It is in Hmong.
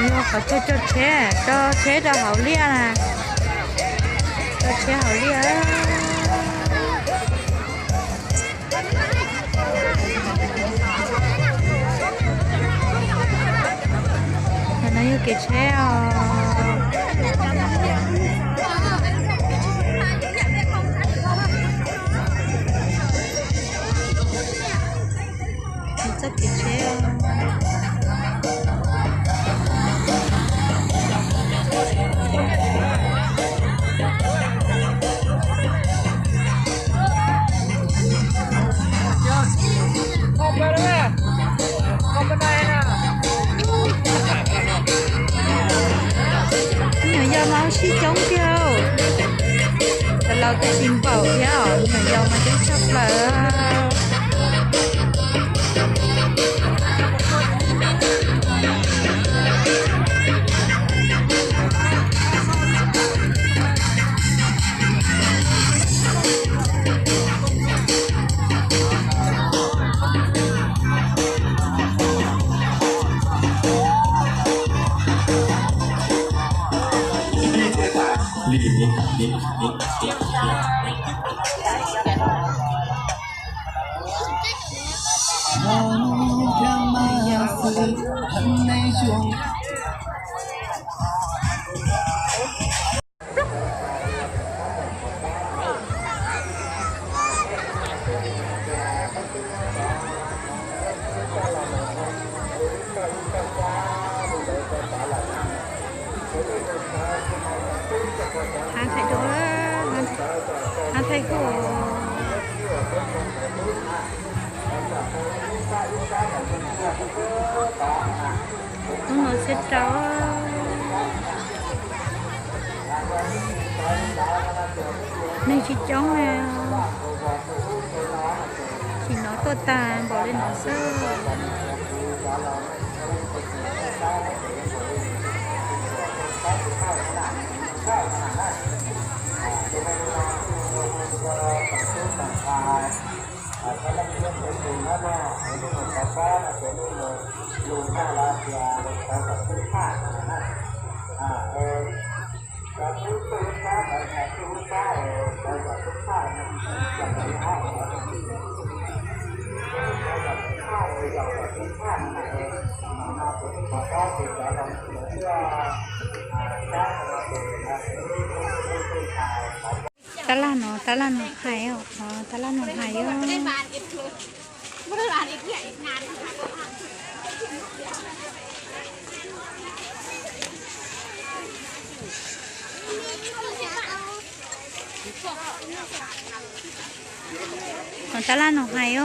Yog qhov chaw cog tsheb, cog tsheb rau hauv liaj na. Cog tsheb hauv liaj. Qhov no yog kev tsheb os. Txoj kev tsheb. Nyuam yaus mas sib coob tiag. Cov laus twb tsis npaum thiab os, nyuam yaus mas coob tshaj plaws. Hab thaij dua, hab thaij kuj. Hnub no siab rau. Neeg tsis coob na. Sim no tuaj tag npaum li no xwb. Tab laj no, tab laj no hais os, tab laj no hais os. Tab laj no hais os.